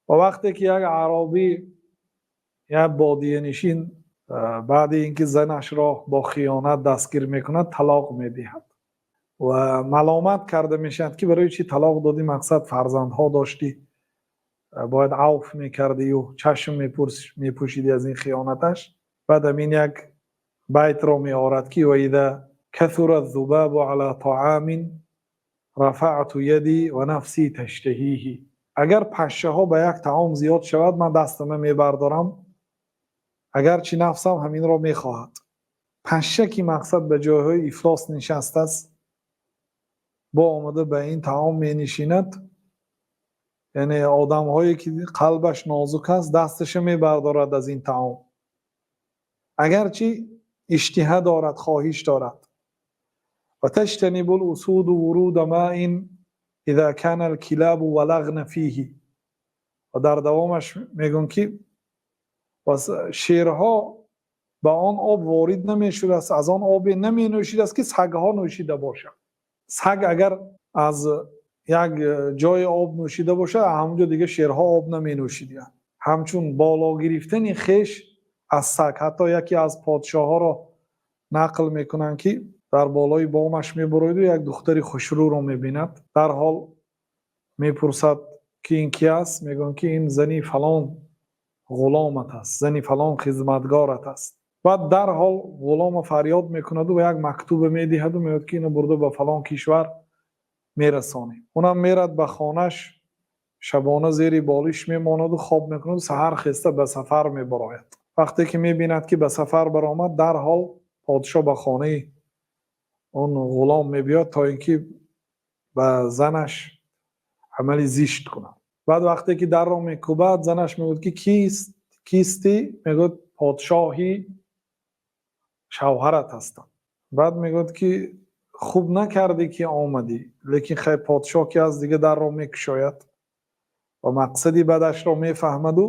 Ва вақте ки як аъробӣ, як бодиянишин, баъд аз инки занашро бо хиёнат дастгир мекунад, талоқ медиҳад ва маломат карда мешавад, ки барои чӣ талоқ додӣ? Мақсад фарзандҳо доштӣ, бояд афв мекардӣ ва чашм мепӯшидӣ аз ин хиёнаташ. Баъд ҳамин як байтро меоварад, ки وإذا كثر الذباب على طعام رفعت يدي ونفسي تشتهيه. Агар пашшаҳо ба як таом зиёд шавад, ман дастамро мебардорам, агарчи нафсам ҳаминро мехоҳад. Пашша, ки мақсад ба ҷойҳои ифлос нишастааст, бо омада ба ин таом менишинад, яъне одамҳое ки қалбаш нозук аст, дасташро мебардорад аз ин таом, агарчи иштиҳо дорад, хоҳиш дорад. وتجتنب الأسود ورود ماء إذا كان الكلاب ولغن فيه. Ва дар давомаш мегӯям, ки шерҳо ба он об ворид намешудааст, аз он обе наменӯшидааст, ки сагҳо нӯшида бошанд. Саг агар аз як ҷои об нӯшида бошад, ҳамонҷо дигар шерҳо об наменӯшиданд. Ҳамчун боло гирифтани хеш аз саг. Ҳатто яке аз подшоҳҳоро нақл мекунанд, ки дар болои бомаш мебарояд ва як духтари хушрӯро мебинад. Дар ҳол мепурсад, ки ин кӣ аст? Мегӯянд, ки ин зани фалон ғуломат аст, зани фалон хизматгорат аст. Баъд дар ҳол ғулома фарёд мекунад ва як мактубе медиҳад ва мегӯяд, ки инро бурда ба фалон кишвар мерасонем. Унам мерад ба хонааш, шабона зери болиш мемонад ва хоб мекунад ва саҳар хеста ба сафар мебарояд. Вақте ки мебинад, ки ба сафар баромад, дар ҳол подшоҳ ба хонаи он ғулом мебиёд, то инки ба занаш амали зишт кунад. Баъд вақте ки дарро мекӯбад, занаш мегӯяд, ки кист, кистӣ? Мегӯяд: подшоҳи шавҳарат ҳастам. Баъд мегӯяд, ки хуб накардӣ, ки омадӣ, лекин хайр, подшоҳ ки аз дига дарро мекушояд ва мақсади бадашро мефаҳмаду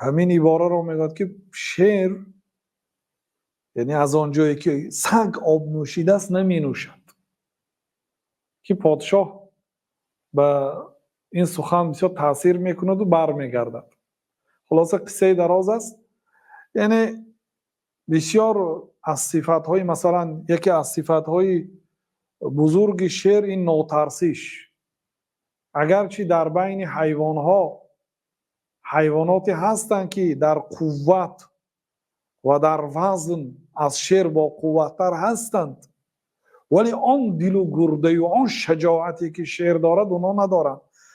ҳамин ибораро мегӯяд, ки шер, яъне аз он ҷое ки саг об нӯшидааст, наменӯшад. Ки подшоҳ ба ин сухан бисёр таъсир мекунаду бармегардад. Хулоса, қиссаи дароз аст. Яъне бисёр аз сифатҳои, масалан, яке аз сифатҳои бузурги шер ин нотарсиш. Агарчи дар байни ҳайвонҳо ҳайвоноте ҳастанд, ки дар қувват ва дар вазн аз шер боқувваттар ҳастанд, вале он дилу гурдаю он шаҷоате ки шер дорад, онҳо надоранд.